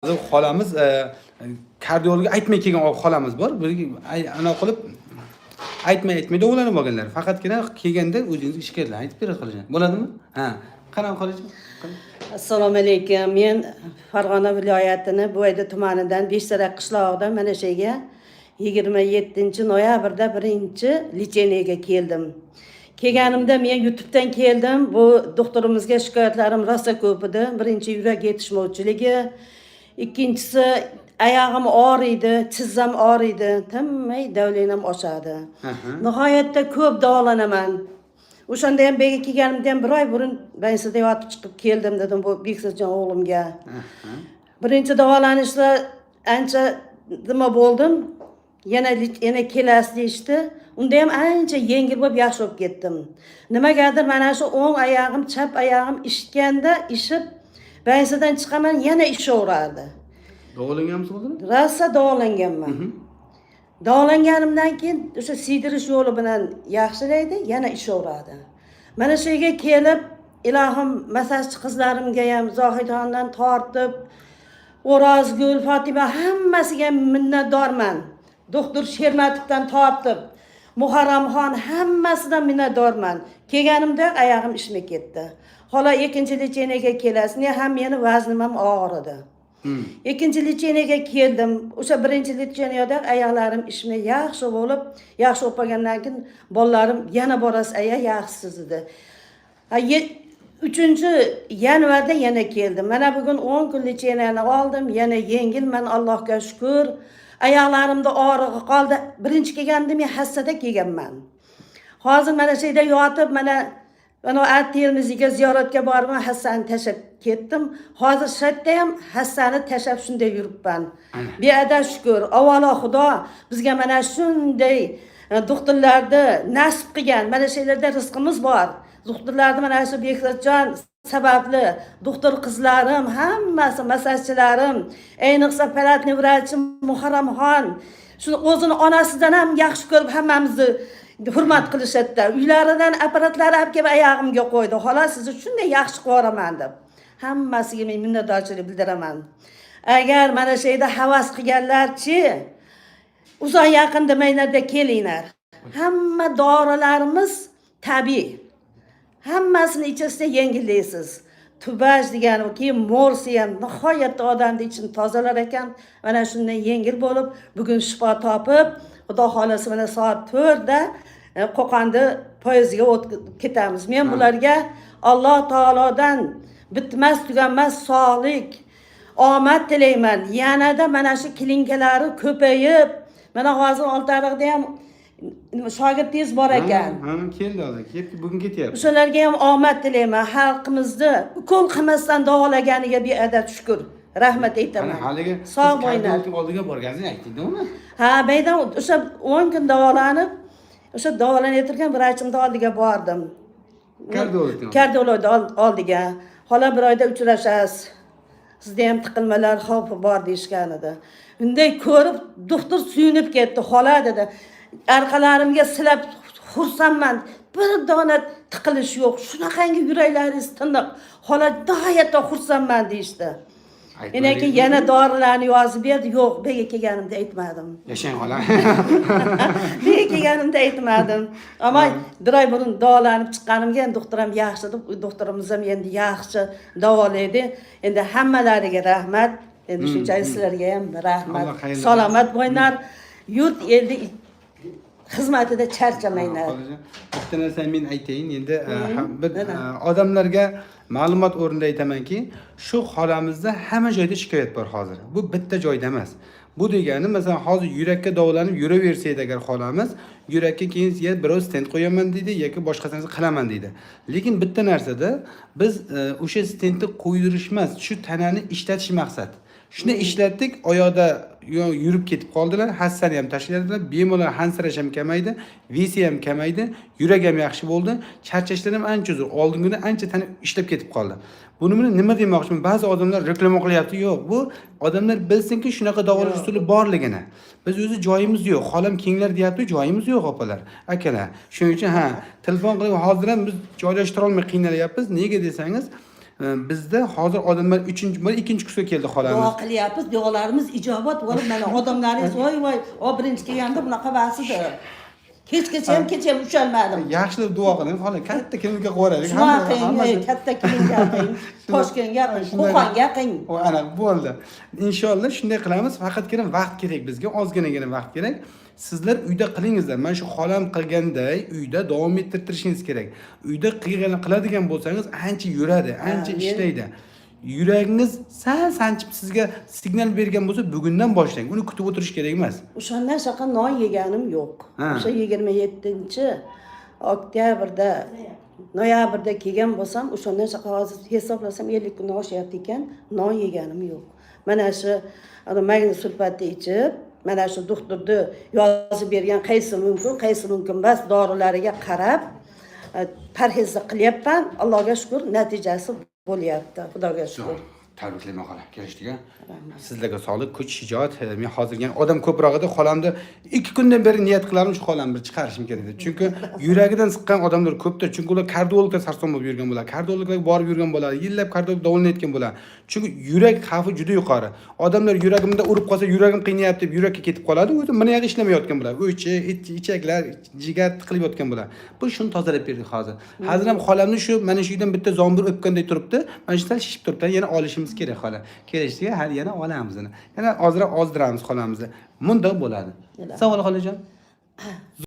Xolamiz kardiologga aytmay kelgan xolamiz bor. Anaqa qilib aytmay aytmay davolanib olganlar. Faqatgina kelganda o'zingiz shikoyatlarni aytib berasiz, xolajon. Bo'ladimi? Ha. Qanaqa, xolajon? Assalomu alaykum. Men Farg'ona viloyatini Buvayda tumanidan, Beshtarak qishlog'idan mana shu yerga 27 noyabrda birinchi лечение ga keldim. Kelganimda men YouTubedan keldim. Bu doktorimizga shikoyatlarim rosa ko'p edi. Birinchi yurak yetishmovchiligi, ikkinchisi oyog'im og'riydi, tizzam og'riydi, tinmay давление m oshadi. Nihoyatda ko'p davolanaman. O'shanda ham, bu yerga kelganimda ham, bir oy burun больница da yotib chiqib keldim dedim bu Bekzodjon o'g'limga. Birinchi davolanishda ancha nima bo'ldim. Yana kelasiz deyishdi. Unda ham ancha yengil bo'lib, yaxshi bo'lib ketdim. Nimagadir mana shu o'ng oyog'im, chap oyog'im ishganda ishib, больница dan chiqaman, yana ishaverardi. Davolanganmisiz oldin? Rosa davolanganman. Davolanganimdan keyin o'sha siydirish yo'li bilan yaxshilaydi, yana ishaveradi. Mana shu yerga kelib, ilohim, massajchi qizlarimga ham, Zohidxondan tortib, O'rozgul, Fotima, hammasiga minnatdorman. Doktor Shermatovdan tortib, Muharramxon, hammasidan minnatdorman. Kelganimda oyog'im ishmay ketdi. Xola, ikkinchi лечение ga kelasiz. Ne ham meni vaznim ham og'ir edi. Ikkinchi лечение ga keldim. O'sha birinchi лечение da oyoqlarim ishmay yaxshi bo'lib, yaxshi bo'lib qolgandan keyin bolalarim "Yana borasiz, aya, yaxshisiz", dedi. Ha, 3 yanvarda yana keldim. Mana bugun 10 kun лечение ni oldim, yana yengilman, Allohga shukur. Oyoqlarimda og'rig'i qoldi. Birinchi kelganda men hassada kelganman. Hozir mana shu yerda yotib, mana Termizga ziyoratga borib, hassani tashlab ketdim. Hozir shu yerda ham hassani tashlab shunday yuribman. Beadad shukur. Avvalo Xudo bizga mana shunday doktorlarni nasib qilgan. Mana shu yerlarda rizqimiz bor. Doktorlarni mana shu Bekzodjon sababli doktor qizlarim, hammasi, massajchilarim, ayniqsa палатный vrachim Muharramxon shuni o'zini onasidan ham yaxshi ko'rib, hammamizni hurmat qilishadida. Uylaridan apparatlar olib kelib oyog'imga qo'ydi. "Xola, sizni shunday yaxshi qilib yuboraman", deb. Hammasiga men minnatdorchilik bildiraman. Agar mana shu yerda havas qilganlarchi, uzoq yaqin demanglarda, kelinglar. Hamma dorilarimiz tabiiy. Hammasini ichasida yengillaysiz. Tubaj degani, keyin morsi ham nihoyatda odamni ichini tozalar ekan. Mana shundan yengil bo'lib, bugun shifo topib, Xudo xohlasa, mana soat 4da Qo'qonni poyezdiga o'tib ketamiz. Men bularga Alloh taolodan bitmas tuganmas sog'lik, omad tilayman. Yanada mana shu klinikalari ko'payib, mana hozir Oltiariqda ham shogirdingiz bor ekan. Ha, keldi hozir. Ketdi, bugun ketyapti. O'shalarga ham omad tilayman. Xalqimizni ukol qilmasdan davolaganiga beadad shukur. Rahmat aytaman. Ana haligi Sog' bo'linglar. Kardiologning oldiga borgansiz, aytding uni. Ha, baydan o'sha 10 kun davolanib, o'sha davolanayotgan vrachimni oldiga bordim. Kardiologni. Kardiologni oldiga. "Xola, bir oyda uchrashasiz. Sizda ham tiqilmalar xavfi bor", deyishgan edi. Unday ko'rib doktor suyunib ketdi. "Xola", dedi. "Orqalarimga silab xursandman. Bir dona tiqilish yo'q. Shunaqangi yuraklaringiz tiniq. Xola, nihoyatda xursandman", deyishdi. Endi keyin yana dorilarni yozib berdi. Yo'q, bu yerga kelganimda aytmadim. Yashang, xola. Bu yerga kelganimda aytmadim. Ammo bir oy burun davolanib chiqqanimga endi doktor ham yaxshi deb, doktorimiz ham endi yaxshi davolaydi. Endi hammalariga rahmat. Endi shunchalik sizlarga ham rahmat. Alloh xayrli Salomat bo'linglar. Yurt elni xizmatida charchamanglar. Xolajon, bitta narsani men aytayin endi, bir Nima? Odamlarga ma'lumot o'rnida aytamanki, shu xolamizda hamma joyda shikoyat bor hozir. Bu bitta joyda emas. Bu degani, masalan, hozir yurakka davolanib yuraversa edi agar xolamiz, yurakka keyin ya birov stent qo'yaman deydi yoki boshqa narsa qilaman deydi. Lekin bitta narsada biz o'sha stentni qo'ydirish emas, shu tanani ishlatish maqsad. Shuni ishlatdik, oyoqda yurib ketib qoldilar, hassani ham tashladilar, bemalol hansirash ham kamaydi, вес i ham kamaydi, yurak ham yaxshi bo'ldi, charchashlar ham ancha uzr, oldingidan ancha tana ishlab ketib qoldi. Buni bilan nima demoqchiman? Ba'zi odamlar reklama qilyapti. Yo'q, bu odamlar bilsinki, shunaqa davolash usuli borligini. Biz o'zi joyimiz yo'q. Xolam kenglar deyapti, joyimiz yo'q, opalar, akalar. Shuning uchun, ha, telefon qilib hozir ham biz joylashtira olmay qiynalyapmiz. Nega desangiz, Bizda hozir odamlar uchinchi, mana ikkinchi kursga keldi xolamiz. Duo qilyapmiz, duolarimiz ijobat bo'lib, mana odamlaringiz voy voy, o birinchi kelganda bunaqa emas edi. Kechgacha ham, kecha ham ushalmadim. Yaxshilab duo qiling, xola, katta klinika qilib yuboraylik. Shunaqa qiling, Hammasi katta klinika qiling, Toshkentga qiling, Qo'qonga qiling. O ana bo'ldi. Inshaalloh shunday qilamiz. Faqatgina vaqt kerak bizga, ozginagina vaqt kerak. Sizlar uyda qilingizlar. Mana shu xolam qilganday uyda davom ettirtirishingiz kerak. Uyda qilgan qiladigan bo'lsangiz ancha yuradi, ancha ishlaydi. Yuragingiz sal sanchib sizga signal bergan bo'lsa, bugundan boshlang. Uni kutib o'tirish kerak emas. O'shandan shaqa non yeganim yo'q. O'sha 27-oktyabrda, noyabrda kelgan bo'lsam, o'shandan shaqa hozir hisoblasam 50 kun oshyapti ekan, non yeganim yo'q. Mana shu ana magniy sulfatni ichib, mana shu doktorni yozib bergan qaysi mumkin, qaysi mumkin emas dorilariga qarab parhezda qilyapman. Allohga shukur, natijasi bo'lyapti. Xudoga shukur. Tabriklayman xola, kelishdik. Sizlarga sog'lik, kuch, shijoat. Men hozir yana odam ko'proq edi, xolamni 2 kundan beri niyat qilardim, shu xolamni bir chiqarishim kerak edi. Chunki yuragidan siqqan odamlar ko'pdir. Chunki ular kardiologga sarson bo'lib yurgan bo'ladi, kardiologlarga borib yurgan bo'ladi, yillab kardiolog davolanayotgan bo'ladi. Chunki yurak xavfi juda yuqori. Odamlar yuragimda urib qolsa, yuragim qiynayapti deb yurakka ketib qoladi, o'zi mana yoqqa ishlamayotgan bo'ladi, o'chi, ichaklar, jigar tiqilib yotgan bo'ladi. Biz shuni tozalab berdik hozir. Hozir ham xolamni shu mana shu uydan bitta zombir o'pganday turibdi, mana shu sal shishib turibdi, yana olishimiz kerak xola. Kelishdik, hali yana olamiz uni, yana ozroq ozdiramiz xolamizni. Bundoq bo'ladi. Savol, xolajon.